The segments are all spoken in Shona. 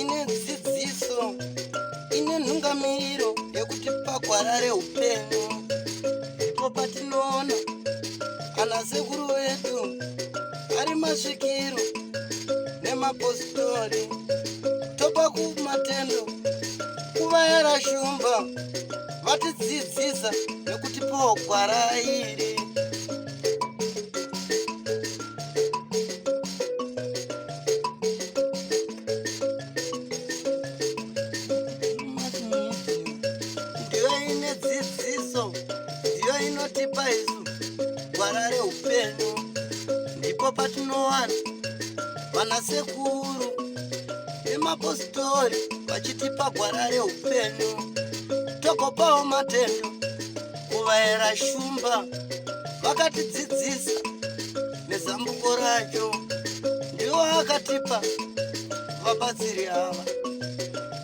Ine dzidziso, ine nhungamiriro yekuti pagwara reupenyu ndipo patinoona ana sekuru vedu ari masvikiro nemapositori topa kumatendo kuvayera shumba vatidzidzisa nekutipawo gwara iri. Ndiyo ine dzidziso, ndiyo inotipa isu gwara reupenyu. Ndipo patinowana vanasekuru nemapositori vachitipa gwara reupenyu, togopawo matendo kuvaera shumba vakatidzidzisa nezambuko racho. Ndiwo akatipa vabatsiri ava,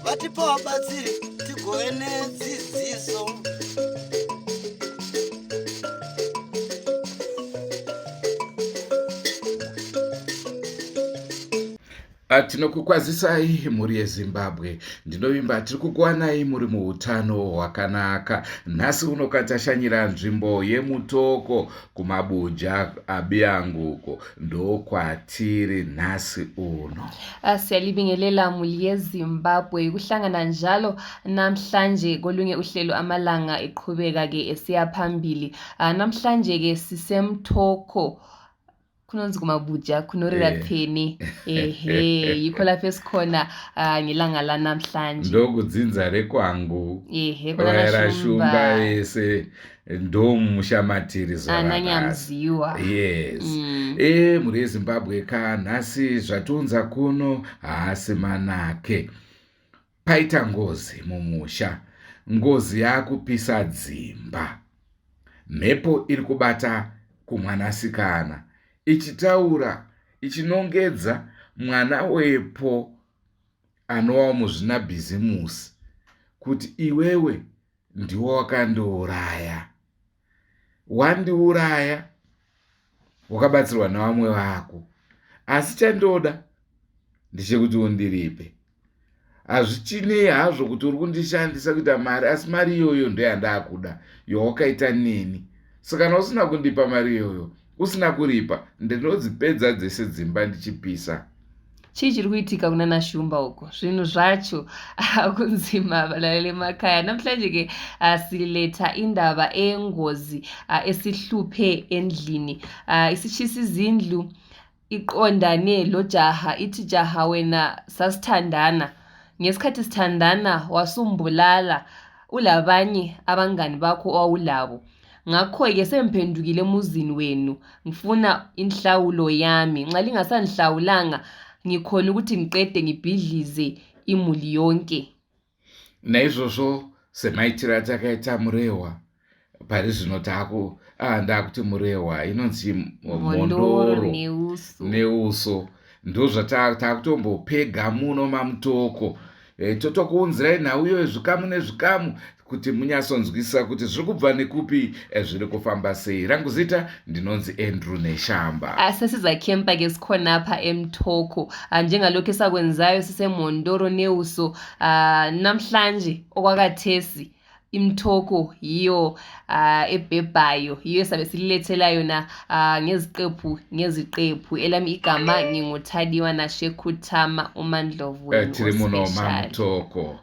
vatipa vabatsiri tigove nedzidziso. Tinokukwazisai mhuri yeZimbabwe. Ndinovimba tiri kukuwanai muri muutano hwakanaka. Nhasi uno katashanyira nzvimbo yeMutoko kuMabuja aBianguko, ndokwatiri nhasi uno. Siyalibingelela mhuri yeZimbabwe, kuhlangana njalo namhlanje kolunye uhlelo amalanga eqhubeka ke esiya phambili. Namhlanje ke siseMtoko, kunonzi kuMabuja, kunorira pfene. Ehe, yikho lapho esikhona ngelanga lanamhlanje. Ndokudzinza rekwangu. Ehe, Vaera shumba vese ndomusha matiri zuva ana ranhasi. Nyamziwa. Yes. Mhuri yeZimbabwe ka, nhasi zvatiunza kuno haasi manake. Paita ngozi mumusha, ngozi yaakupisa dzimba. Mhepo iri kubata kumwanasikana ichitaura ichinongedza mwana wepo anovawo muzvinabhizimusi kuti iwewe ndiwe wakandiuraya. Wandiuraya wakabatsirwa nevamwe vako, asi chandoda ndechekuti undiripe. Hazvichinei hazvo kuti uri kundishandisa kuita mari, asi mari iyoyo ndoyandakuda yawakaita neni. Saka kana usina kundipa mari iyoyo, usina kuripa, ndinodzipedza dzese dzimba ndichipisa. Chii chiri kuitika kuna naShumba uko? Zvinhu zvacho kunzima balaleli emakhaya. Namhlanje ke siletha indaba engozi esihluphe endlini, isitshisa izindlu, iqondane lojaha, ithi jaha wena sasithandana, ngesikhathi sithandana wasumbulala ulabanye abangani bakho owawulabo, ngakho-ke sengiphendukile emuzini wenu, ngifuna inhlawulo yami. Nxa lingasangihlawulanga ngikhona ukuthi ngiqede ngibhidlize imuli yonke. Naizvozvo semaitiro atakaita Murehwa pari zvino taku ndakuti Murehwa inonzi Mhondoro neuso, neuso ndozvatakutombopega muno maMutoko. Totokuunzirai nhau iyoyo zvikamu nezvikamu kuti munyatsonzwisisa kuti zviri kubva nekupi, zviri kufamba sei. Rangu zita ndinonzi Andrew Neshamba. Sesizakhempa ke sikhonapha eMthoko, njengalokhu esakwenzayo siseMhondoro neuso. Namhlanje okwakathesi iMthoko yiyo ebhebhayo, yiyo esabe sililethela yona ngeziqephu ngeziqephu. Elami igama nginguThadiwa Nashekuthama uMandlovu wenu Tiri muno ospecial. maMutoko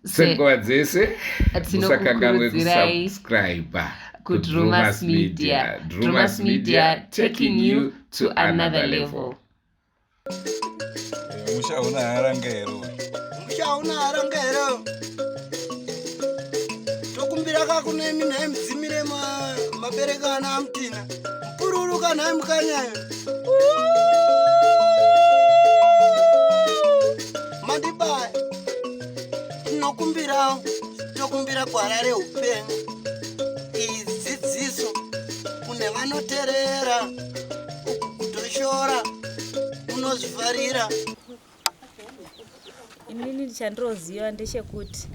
senguva dzese, musakanganwe Tinokukurudzirai kusubscribe kuDrumas Media. Drumas Media, taking you to another level. Musha una haranga here uyu? Musha hauna haranga here? Tokumbira kakunemi nhai mudzimire mabereka ana amutina mupururuka nhai mukanyayo mandibaya. Tinokumbirawo, tokumbira gwara reupenyu, iyi dzidziso kune vanoterera, uku kutoshora unozvifarira. Inini chandinoziva ndechekuti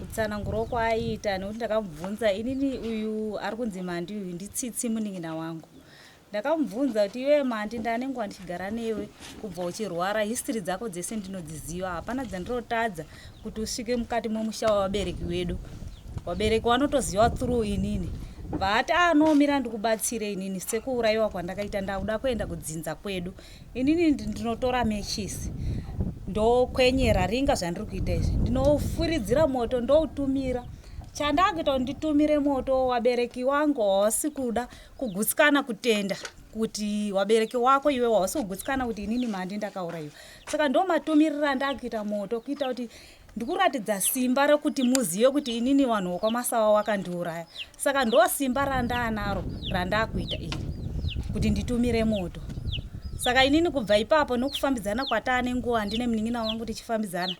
Kutsanangurawo kwaaiita nekuti ndakamubvunza inini uyu ari kunzi Mandi uyu ndiTsitsi munin'ina wangu. Ndakamubvunza kuti iwewe Mandi ndane nguva ndichigara newe kubva uchirwara history dzako dzese ndinodziziva hapana dzandirotadza kuti usvike mukati memusha wavabereki wedu. Vabereki vanotoziva through inini. Vaati anomira ndikubatsire inini sekuurayiwa kwandakaita ndakuda kuenda kudzinza kwedu. Inini ndinotora mechisi ndokwenyera ringa zvandiri kuita izvi ndinofuridzira moto ndoutumira chandakuita kuti nditumire moto wabereki wangu hawasi kuda kugutsikana kutenda kuti wabereki wako iwe hawasi kugutsikana kuti inini mandi ndakaurayiwa saka ndo matumiriro andakuita moto kuita kuti ndikuratidza simba rekuti muzive kuti inini vanhu vokwaMasawa wakandiuraya saka ndo simba randaanaro randakuita iri kuti nditumire moto saka inini kubva ipapo nokufambidzana kwataane nguva ndine munin'ina wangu tichifambidzana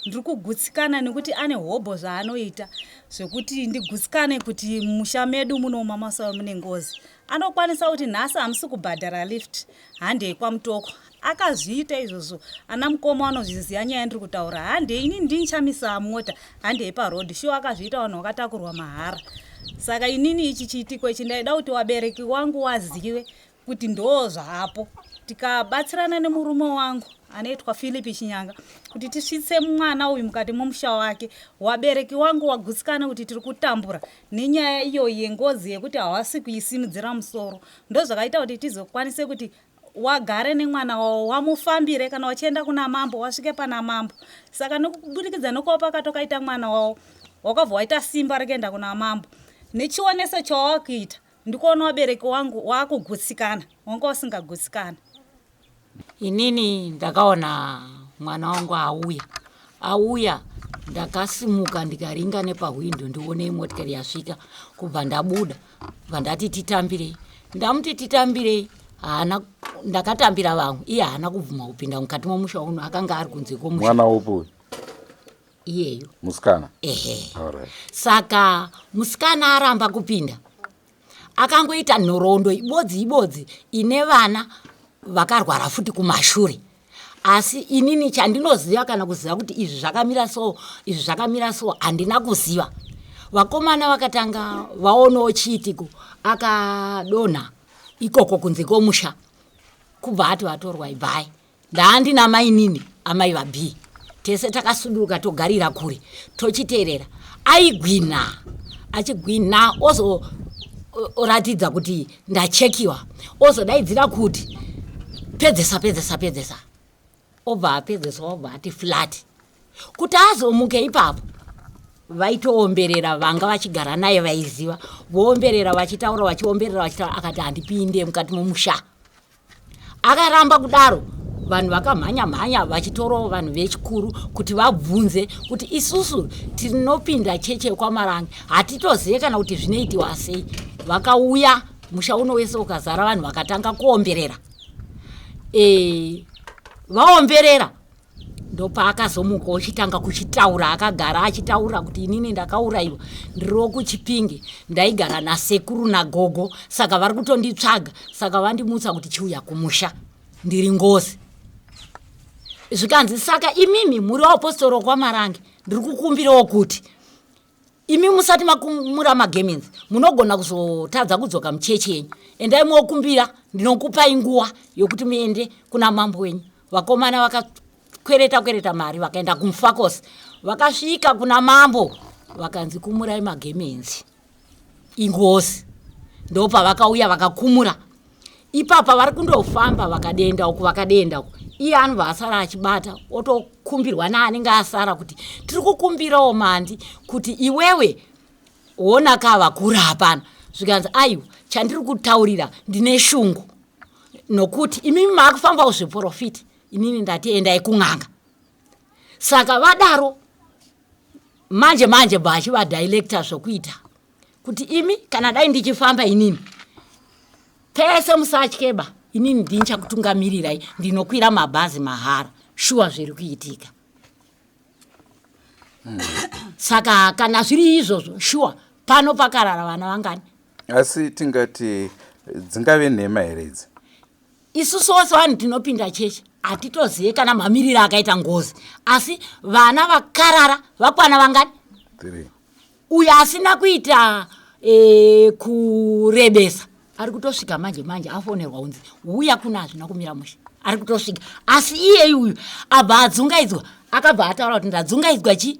ndiri kugutsikana nekuti ane hobho zvaanoita zvekuti ndigutsikane kuti musha medu muno maMasawa mune ngozi anokwanisa kuti nhasi hamusi kubhadhara lift handei kwaMutoko akazviita izvozvo ana mukoma vanozviziva nyaya ndiri kutaura handei ini ndinchamisa mota handei parodhi shuwa akazviita vanhu vakatakurwa mahara saka inini ichi chiitiko ichi ndaida kuti wabereki wangu wazive kuti ndo zvaapo tikabatsirana nemurume wangu anoitwa Philip Chinyanga kuti tisvitse mwana uyu mukati momusha wake wabereki wangu wagutsikana kuti tiri kutambura nenyaya iyoyi yengozi yekuti havasi kuisimudzira musoro ndo zvakaita kuti tizokwanise kuti wagare nemwana wavo wamufambire kana wachienda kuna mambo wasvike pana mambo saka nokubudikidza nokuva pakatokaita mwana wavo wakabva waita simba rekuenda kuna mambo nechioneso chawakuita ndikuona wabereki wangu waakugutsikana wanga usingagutsikana. Inini ndakaona mwana wangu auya auya ndakasimuka ndikaringa nepahwindo ndione motikari yasvika kubva ndabuda bva ndati titambirei ndamuti titambirei haana ndakatambira vamwe iye haana kubvuma kupinda mukati momusha uno akanga ari kunze kwomusha. Mwana upi uyu? Iyeyo. Musikana? Ehe. Alright. Saka musikana aramba kupinda akangoita nhoroondo ibodzi ibodzi ine vana vakarwara futi kumashure asi inini chandinoziva kana kuziva kuti izvi zvakamira so izvi zvakamira so handina kuziva vakomana vakatanga vaonawo chiitiko akadonha ikoko kunze kwomusha kubva ati vatorwa ibvai Ndaandina mainini amai vaB tese takasuduruka togarira kure tochiteerera aigwina achigwina ozoratidza kuti ndachekiwa ozodaidzira kuti pedzesa pedzesa pedzesa obva apedzesa obva ati flat kuti azomuke ipapo vaitoomberera vanga vachigara naye vaiziva voomberera vachitaura vachiomberera vachitaura akati handipinde mukati momusha Akaramba kudaro vanhu vakamhanya mhanya vachitorawo vanhu vechikuru kuti vabvunze kuti isusu tinopinda cheche yekwaMarange hatitozive kana kuti zvinoitiwa sei. Vakauya musha uno wese ukazara vanhu vakatanga kuomberera. E, vaomberera ndopaakazomuka ochitanga kuchitaura akagara achitaura kuti inini ndakaurayiwa ndiriwo kuChipinge ndaigara nasekuru nagogo saka vari kutonditsvaga saka vandimutsa kuti chiuya kumusha ndiri ngozi zvikanzi saka imimi muri vapostori kwaMarange ndiri kukumbirawo kuti imi musati makumura magemenzi munogona kuzotadza kudzoka muchechi yenyu endai mokumbira ndinokupai nguva yokuti muende kuna mambo wenyu vakomana vakakwereta kwereta mari vakaenda kumufakosi vakasvika kuna mambo vakanzi kumurai magemenzi ingozi ndopavakauya vakakumura ipapa vari kundofamba vakadenda uku vakadenda uku iye anobva asara achibata otokumbirwa naanenge asara kuti tiri kukumbirawo mandi kuti iwewe wona ka vakura hapana zvikanzi aiwa chandiri kutaurira ndine shungu nokuti imimi maakufambawo zveprofiti inini ndati endai kun'anga saka vadaro manje manje bva achivadilecta zvokuita kuti imi kana dai ndichifamba inini pese musatyeba inini ndinichakutungamirirai ndinokwira mabhazi mahara shuwa zviri kuitika Saka kana zviri izvozvo shuwa pano pakarara vana vangani? Asi tingati dzingave nhema here idzi? Isusu wose vanhu tinopinda chechi hatitozive kana mamiriro akaita ngozi asi vana vakarara vakwana vangani? Uyo asina kuita e, kurebesa ari kutosvika manje manje afonerwa kunzi uya kuna hazvina kumira mushe ari kutosvika asi iyeyi uyu abva adzungaidzwa akabva ataura kuti ndadzungaidzwa chi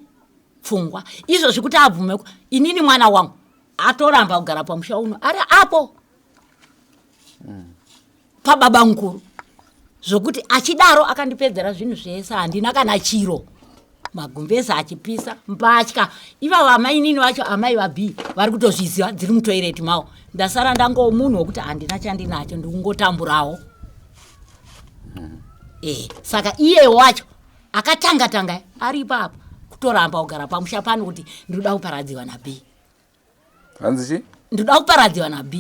pfungwa izvozvi kuti abvume inini mwana wangu atoramba kugara pamusha uno ari apo pababa mukuru zvokuti achidaro akandipedzera zvinhu zvese handina kana chiro magumbezi achipisa mbatya ivavo amainini vacho amai vab vari kutozviziva dziri mutoireti mavo ndasara ndangoo munhu wekuti handina chandinacho ndikungotamburawo mm. e, saka iye wacho akatanga tanga ari ipapa kutoramba kugara pamusha pano kuti ndinoda kuparadziwa nab hanzi chi ndoda kuparadziwa nab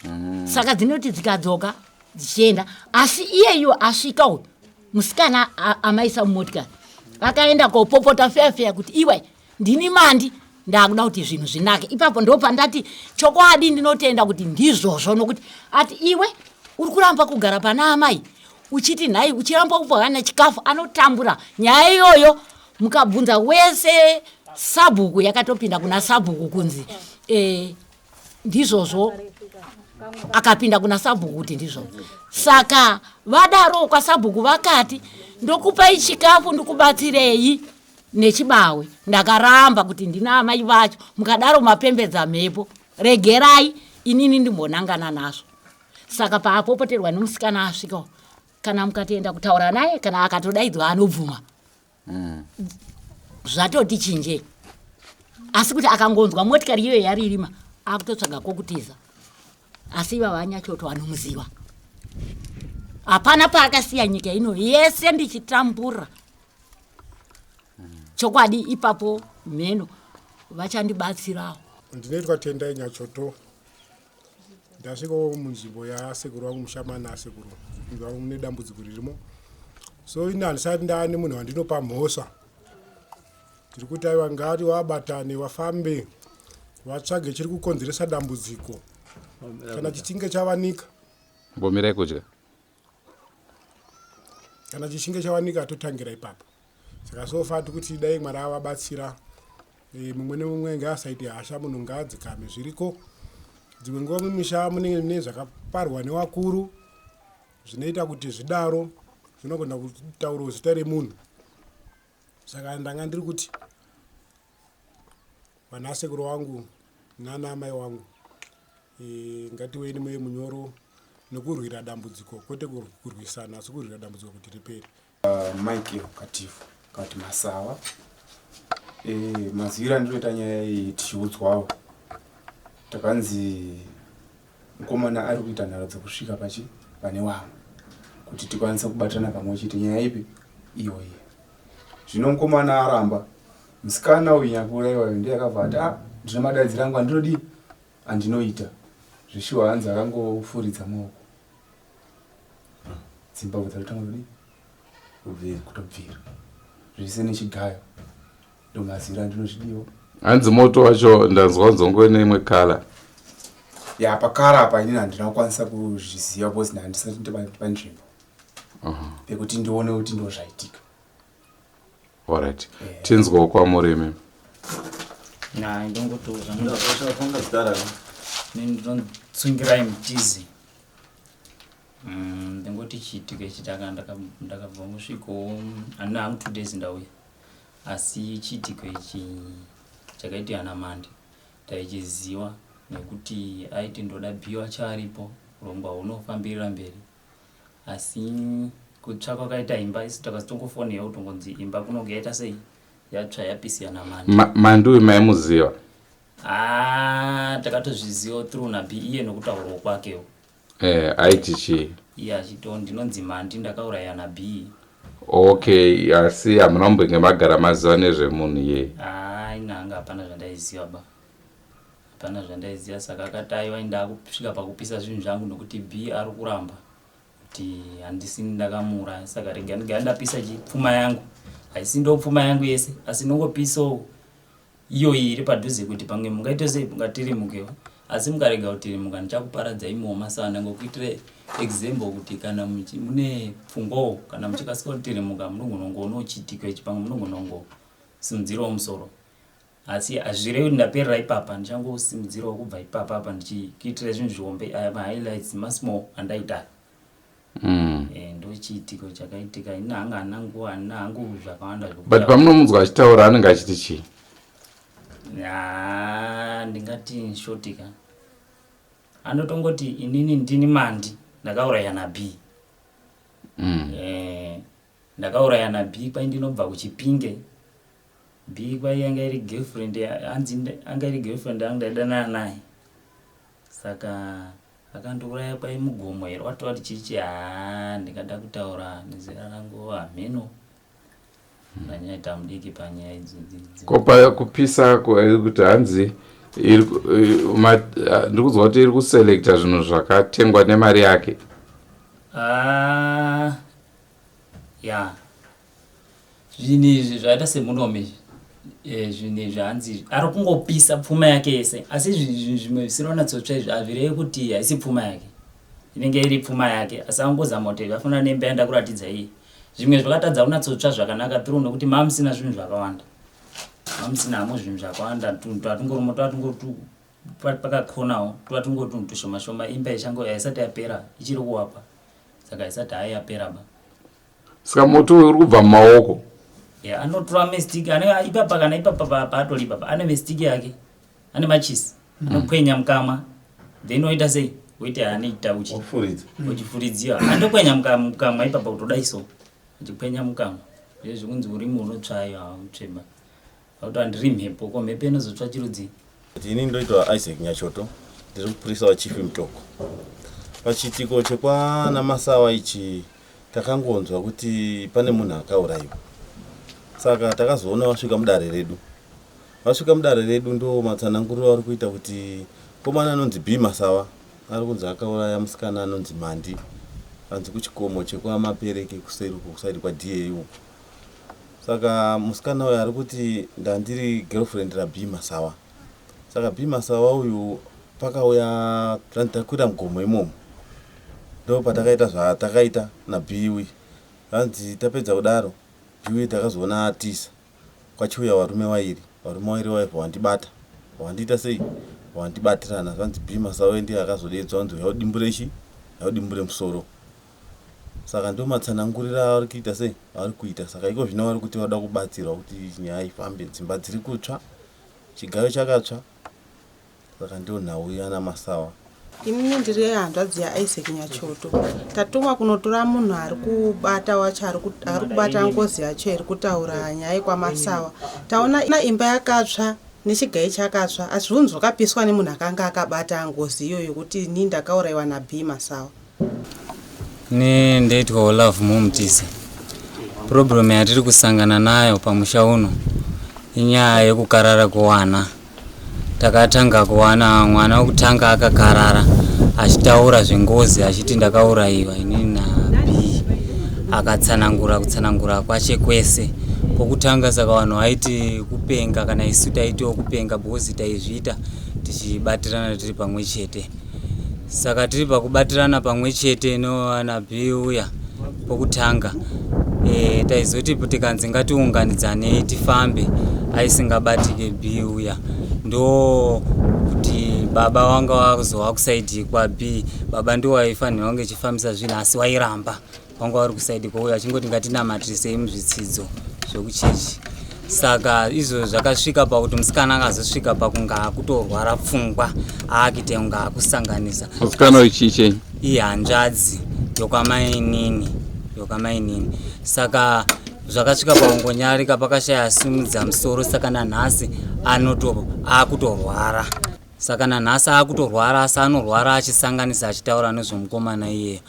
mm. saka dzinoti dzikadzoka dzichienda asi iyeyo asvika uyu musikana amaisa mumotikari akaenda kopopota feya feya kuti iwe ndini mandi ndakuda kuti zvinhu zvinake ipapo ndopandati chokwadi ndinotenda kuti ndizvozvo nokuti ati iwe uri kuramba kugara pana amai uchiti nhai uchiramba kupahana chikafu anotambura nyaya iyoyo mukabvunza wese sabhuku yakatopinda kuna sabhuku kunzi e, ndizvozvo akapinda kuna sabhuku kuti ndizvozvo saka vadaro kwasabhuku vakati ndokupai chikafu ndikubatsirei nechibawe ndakaramba kuti ndina amai vacho mukadaro mapembedza mhepo regerai inini ndimbonangana nazvo saka paapopoterwa nemusikana asvikawo kana mukatoenda kutaura naye kana akatodaidzwa anobvuma mm. zvatoti chinje asi kuti akangonzwa motikari iyoyo yaririma akutotsvaga kwokutiza asi ivava anyachoto anomuziva hapana paakasiya nyika ino yese ndichitambura chokwadi ipapo mheno vachandibatsirawo ndinoitwa tendai nyachoto ndasvikawo munzvimbo yasekuru vangu mushamana asekuru vangu mune dambudziko ririmo so ini handisati ndaane munhu wandinopa mhosva tiri kuti aiwa ngati wabatane wafambe vatsvage chiri kukonzeresa dambudziko kana chichinge chavanika mbomirai kudya kana chichinge chawanika totangira ipapo saka sofa tikuti dai mwari avabatsira e, mumwe nemumwe ngaasaite hasha munhu ngaadzikame zviriko dzimwe nguva mumisha munenge mune zvakaparwa newakuru zvinoita kuti zvidaro zvinogona kutaura zita remunhu saka ndanga ndiri kuti vanasekuru wangu nana amai wangu e, ngatiwei nemoyo munyoro nekurwira dambudziko kwete kurwisana asi kurwira dambudziko kuti ripere uh, michael katifu kana kuti masawa e, maziviro andinoita nyaya iyi tichiudzwawo takanzi mukomana ari kuita nharo dzekusvika pachi pane wamwe kuti tikwanise kubatana pamwe chete nyaya ipi iyoyi zvino mukomana aramba musikana uyu nyakuuraiwa uyu ndiye akabva ati ah ndine madaidziro angu andinodii andinoita zveshuwa hanzi akangofuridza maoko dzimba dzatotanga kudii kubvira kutobvira zvese nechigayo ndomazira andinozvidiwo hanzi moto wacho ndanzwa nzongo neimwe kala ya pakara apa inini handina kukwanisa kuzviziva because handisati ndipanzvimbo pekuti ndione kuti ndozvaitika Alright. Yeah. Tinzwawo kwamuri imi. Nah, ndongotoza. Ndafunga zita rako. Ndinotsungirai mutizi. Mm, ndingoti chiitiko ichi ndakabva musviko handina hangu 2 days ndauya asi chiitiko ichi chakaitika namandi taichiziwa nekuti aiti ndoda bhiwa chaaripo urongwa hunofambirira mberi asi kutsva kwakaita imba isu takazitongofonewa kutongonzi imba kunoge yaita sei yatsva yapisiya namandi mandi uyu maimuziva ah, takatozviziva through nabi iye nokutaurawo kwakewo eh, aiti chii iye achito ndinonzi mandi ndakauraya nabi okay asi hamuna kumbenge magara maziva nezvemunhu iyeye ah, inanga hapana zvandaiziva ba Hapana zvandaiziva saka akati aiwa ndakusvika pakupisa zvinhu zvangu nokuti B ari kuramba kuti handisini ndakamuuraya saka rega ndigara ndapisa pfuma yangu haisi ndo pfuma yangu yese asi ndongopisawo iyoyi iri padhuze kuti pamwe mungaite sei mungatirimukewo asi mukarega kutirimuka ndichakuparadzai moma saka ndangokuitira example kuti kana mune pfungwawo kana muchikasika kutirimuka munogona kungoona chiitiko ichi pamwe munogona kungosimudzirawo musoro. Asi hazvirevi kuti ndaperera ipapa, ndichangosimudzirawo kubva ipapa apa ndichikuitira zvinhu zvihombe, aya mahighlights masmall andaita. Eh, ndochiitiko chakaitika ini hanga handina nguva, handina hangu zvakawanda But pamunomunzwa achitaura anenge achiti chii? Ya, ndingati shotika anotongoti inini ndini Mandi, ndakauraya naB. Eh, ndakauraya naB kwai ndinobva kuChipinge. B kwai yanga iri girlfriend hanzi anga iri girlfriend yangu, ndaidanana naye, saka akandiuraya kwai mugomo here watova tichichi. Haa, ndingada kutaura nezera rangu, hameno, ndanyaita mudiki panyaya idzodzi. Ko pakupisa kuti hanzi ndiri kunzwa kuti iri kuselecta zvinhu zvakatengwa nemari yake. Ah, ya, zvinhu izvi zvaita semunomi izvi. Eh, zvinhu izvi hanzi ari kungopisa pfuma yake yese, asi zvinhu zvimwe zvisina kunyatsotsva izvi hazvirevi kuti haisi pfuma yake, inenge iri pfuma yake, asi angozama kuti vafanira nemba yandakuratidza iyi, zvimwe zvakatadza kunyatsotsva zvakanaka through nokuti mamusina zvinhu zvakawanda, mamusina hamo zvinhu zvakawanda, tunhu twatungorimo twatungotu pakakonawo twatungo tunhu tushoma shoma. Imba ichango haisati yapera, ichiri kuvakwa, saka haisati hayo yapera ba. Saka moto uyu uri kubva mumaoko? Yeah, anotora mastiki ane ipapa, kana ipapa paatori ipapa ane mastiki yake, ane machisi, anokwenya mukamwa, then oita sei, oita anoita uchi Wafuridza. Uchifuridziwa, andokwenya mukamwa ipapa, kutodai so, achikwenya mukamwa. Zvezvikunzi urimi unotsvayo, hautsveba akuti handiri mhepo, ko mhepo inozotsva chirudzi? Ini ndoitwa Isaac Nyachoto, ndiri mupurisa waChief Mutoko. Pachiitiko chekwana Masawa ichi, takangonzwa kuti pane munhu akaurayiwa, saka takazoona vasvika mudare redu. Vasvika mudare redu, ndo matsananguriro ari kuita kuti mukomana anonzi B Masawa ari kunzi akauraya musikana anonzi Mandi, anzi kuchikomo chekwaMapereke, kuseri uko, kusaidi kwaDA uko. Saka musikana uyu ari kuti ndandiri girlfriend raB Masawa. Saka B Masawa uyu pakauya zvanzi takwira mugomo imomo, ndo patakaita zvatakaita naB uyu. Zvanzi tapedza kudaro, B uyu takazoona atisa, kwachiuya varume vairi. Varume vairi vaibva wandibata, wandiita sei, wandibatirana. Zvanzi B Masawa ndiye akazodedzwa, vanzi uya udimbure chi udimbure musoro. Saka ndo matsananguriro avari kuita sei, avari kuita. Saka iko zvino vari kuti vada kubatsirwa kuti nyaya ifambe, dzimba dziri kutsva, chigayo chakatsva. Saka ndio nhau yana Masawa. Inini ndiri hanzvadzi yaIsaac Nyachoto. Tatumwa kunotora munhu ari kubata wacho, ari kubata ngozi yacho iri kutaura nyaya yekwaMasawa. Taona imba yakatsva nechigai chakatsva, asi zvinhu zvakapiswa nemunhu akanga akabata ngozi iyoyo yekuti ini ndakaurayiwa naB Masawa. Ni ndeitwa Olaf Mumutisi. Problem yatiri kusangana nayo pamusha uno inyaya yekukarara kwewana. Takatanga kuwana mwana wekutanga akakarara achitaura zvengozi, achiti ndakaurayiwa inini naB, akatsanangura kutsanangura kwache kwese pokutanga. Saka vanhu vaiti kupenga, kana isu taitiwo kupenga, because taizviita tichibatirana tiri pamwe chete. Saka tiri pakubatirana pamwe chete noana B uya pokutanga, taizoti tikanzi ngatiunganidzanei tifambe, aisingabatike B uya. Ndo kuti baba wanga wakuzova kusaidi kwa B, baba ndiwo waifanirwa kunge chifambisa zvinhu, asi wairamba, wanga uri kusaidi kwauyo, achingoti ngatinamatirisei muzvitsidzo zvekuchechi. Saka izvo zvakasvika pakuti musikana akazosvika pakunge akutorwara pfungwa, aakuita kunge akusanganisa. Musikana uyu chii chenyu? Ihanzvadzi yokwamainini, yokwamainini. Saka zvakasvika pakungonyarika, pakashaya simudza musoro. Saka nanhasi anoto akutorwara, saka nanhasi akutorwara, asi anorwara achisanganisa, achitaura nezvemukomana iyeyo.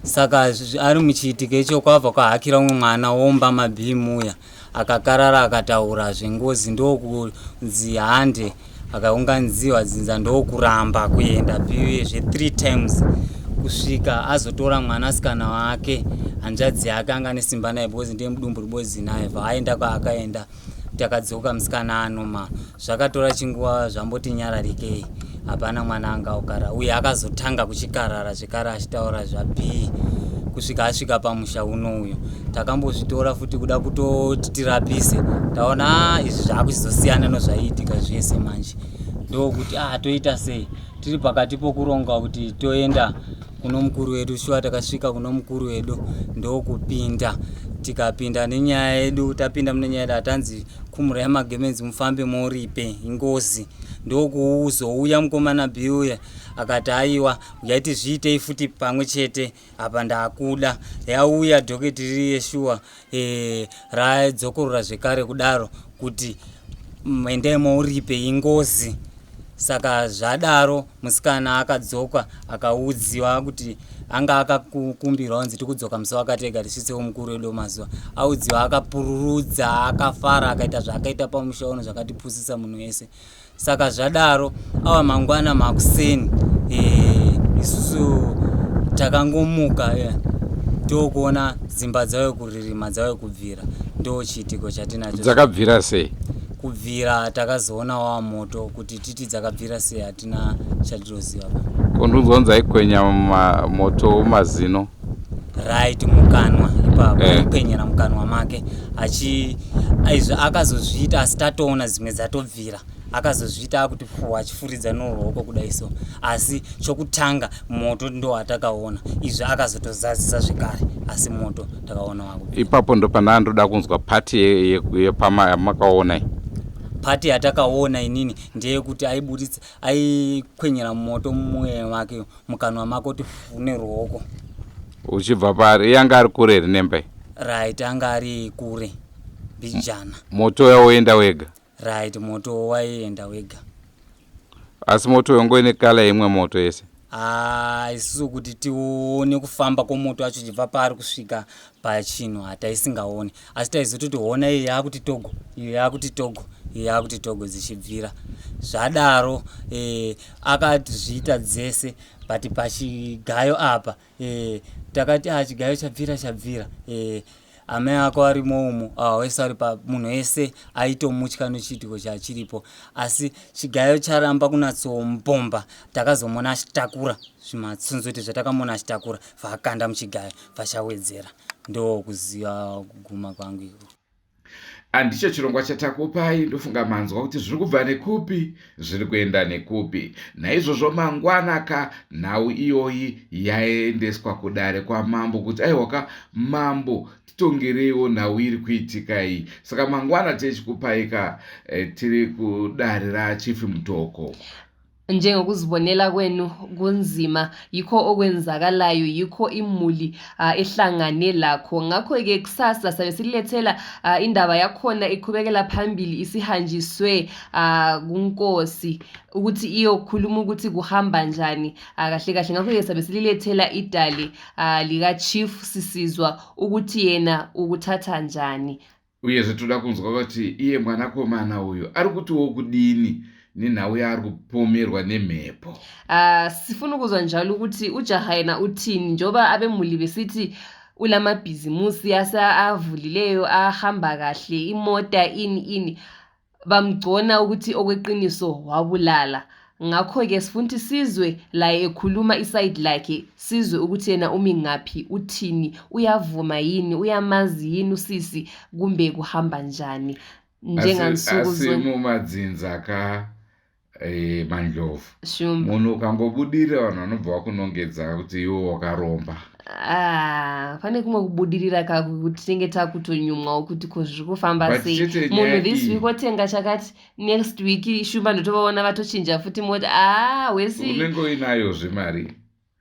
Saka ari muchiitiko icho, kwabva kwahakira umwe mwana womba mabhimu uya, akakarara akataura zvengozi, ndokunzi hande. Akaunganidziwa dzinza, ndokuramba kuenda zve 3 times, kusvika azotora mwanasikana wake, hanzvadzi yake, anga nesimba naye because ndiye mudumbu ribozi naye, vaaenda kwaakaenda. Takadzoka musikana anoma. Zvakatora chinguva, zvamboti nyararikei, hapana mwana anga ukara uye akazotanga kuchikarara zvekare achitaura zvaB. Kusvika asvika pamusha uno uyo takambozvitora futi kuda kutoti tirapise taona ah, izvi zvaakuchizosiyana nozvaiitika zvese manje ndokuti ah, toita sei tiri pakati pokuronga kuti toenda kuno mukuru wedu shuwa takasvika kuno mukuru wedu ndokupinda tikapinda nenyaya yedu tapinda mune nyaya yedu hatanzi kumura yamagemenzi mufambe moripe ingozi ndokuzouya mukomana biuya akati aiwa uyai tizviitei futi pamwe chete apa ndakuda yauya dhoketi riri yeshuwa e, radzokorora zvekare kudaro kuti mm, endai mouripe ingozi saka zvadaro musikana akadzoka akaudziwa kuti anga akakumbirwa kunzi tikudzoka musi wakati ega tisvitsewo mukuru wedu mazuva audziwa akapururudza akafara akaita zvaakaita pamusha uno zvakatipusisa munhu wese saka zvadaro awa mangwana makuseni eh, isusu takangomuka eh, tokuona dzimba dzave kuririma dzave kubvira ndo chiitiko chatinacho dzakabvira sei kubvira takazoona wawa moto kuti titi dzakabvira sei hatina chatinoziva kondunzwa kunzi aikwenya moto wemazino right mukanwa ipapo eh. Aikwenyera mukanwa make achi izvi akazozviita asi tatoona dzimwe dzatobvira akazozviita akuti fu achifuridza noruoko kudai so asi chokutanga moto ndo watakaona izvi akazotozadzisa zvekare asi moto takaona wako ipapo ndopandaa ndoda kunzwa pati yepamakaona pati yatakaona inini ndeyekuti aiburitsa aikwenyera moto mumweya make mukanwa mako kuti fu neruoko uchibva paari iye anga ari kure here nemba iyi right anga ari kure mbijana moto uya woenda wega right moto waienda wega asi moto uyo ngoine kala imwe moto yese Ah, isusu kuti tione kufamba kwomoto wacho uchibva paari kusvika pachinhu hataisingaoni asi taizototi hona iyo yakuti togo iyo yakuti togo iyo yakuti togo dzichibvira zvadaro eh, akazviita dzese but pachigayo apa eh, takati ah, chigayo chabvira chabvira eh, amai ako arimo umo ah, wese ari pa munhu wese aitomutya nechiitiko chachiripo asi chigayo charamba kunatsombomba takazomona achitakura zvimatsunzuti zvatakamona achitakura vaakanda muchigayo vachawedzera ndokuziva kuguma kwangu iko Handicho chirongwa chatakupai, ndofunga manzwa kuti zviri kubva nekupi, zviri kuenda nekupi. Naizvozvo mangwana ka nhau iyoyi yaendeswa kudare kwamambo kuti aiwa ka mambo titongereiwo nhau iri kuitika iyi. Saka mangwana tichikupai ka eh, tiri kudare raChief Mutoko. Njengokuzibonela kwenu kunzima yikho okwenzakalayo yikho imuli uh, ehlangane lakho ngakho-ke kusasa sabe sililethela uh, indaba yakhona iqhubekela phambili isihanjiswe uh, kunkosi ukuthi iyokhuluma ukuthi kuhamba njani uh, kahle kahle ngakho-ke sabe sililethela idale uh, lika-chief sisizwa ukuthi yena ukuthatha njani Uyezve toda kunzwa kuti iye mwanakomana uyu ari kutiwo kudini nenhau yaari kupomerwa nemhepo. Uh, sifuna ukuzwa njalo ukuthi ujaha yena uthini njengoba abemuli besithi ulamabhizimusi avulileyo ahamba kahle imota ini ini bamgcona ukuthi okweqiniso wabulala ngakho-ke sifuna ukuthi sizwe laye ekhuluma isayidi lakhe sizwe ukuthi yena umi ngaphi uthini uyavuma yini uyamazi yini usisi kumbe kuhamba njani njengansuku asimumadzinza ka eh, mandlovu munhu ukangobudirira vanhu vanobva vakunongedza kuti iwe wakaromba Ah, pane kumwe kubudirira kaku kuti tinenge takutonyumwawo kuti ko zviri kufamba sei munhu this week otenga chakati next week shumba ndotovaona vatochinja futi moti ah wesi unenge uinayozve mari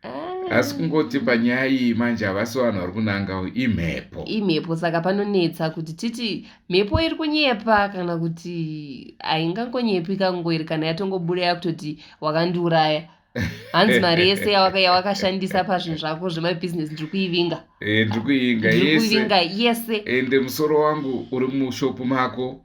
ah. asi kungoti panyaya iyi manje havasi vanhu vari kunanga imhepo imhepo saka panonetsa kuti titi mhepo iri kunyepa kana kuti haingangonyepi kangoiri kana yatongobuda yakutoti wakandiuraya hanzi mari yese yawakashandisa pazvinhu zvako zvemabhizinesi ndiri kuivinga eh, ndiri kuivinga yese yese ende musoro wangu uri mushopu mako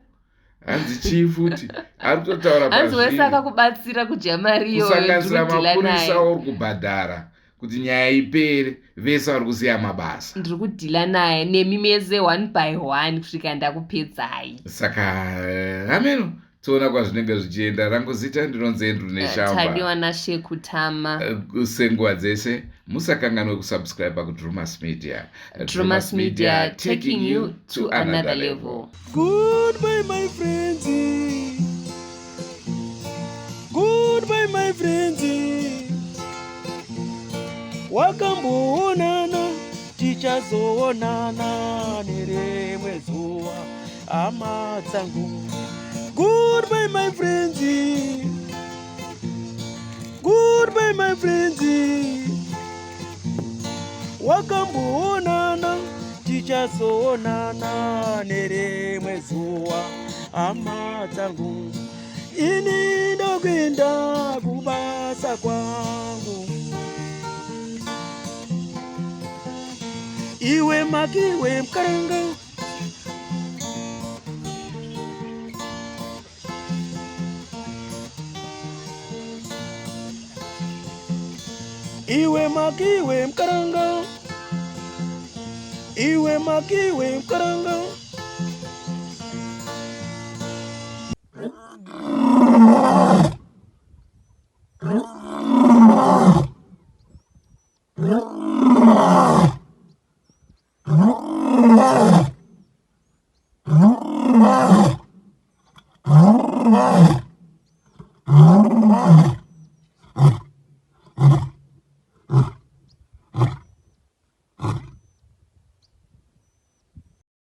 hanzi chii futi ari kutotaura hanzi wese akakubatsira kudya mari iyokusanganisira mapurisa uri kubhadhara kuti nyaya ipere vese vari kusiya mabasa ndiri kudhila naye nemi mese one by one kusvika ndakupedzai saka eh, hameno eh, Toona kwazvinenge zvichienda. Rangu zita ndinonzi Andrew Neshamba. Tadiwa Nashe Kutama. Senguva dzese musakanganwe kusubscribe kuDrumas Media. Drumas Media, taking you to another level. Goodbye my friends. Goodbye my friends. Wakamboonana tichazoonana nerimwe zuva hama dzangu. Goodbye my friends. Goodbye my friends. Wakamboonana tichazoonana nerimwe zuva hama dzangu. Ini ndokuenda kubasa kwangu. Iwe makiwe mkaranga. Iwe makiwe mkaranga. Iwe makiwe mkaranga.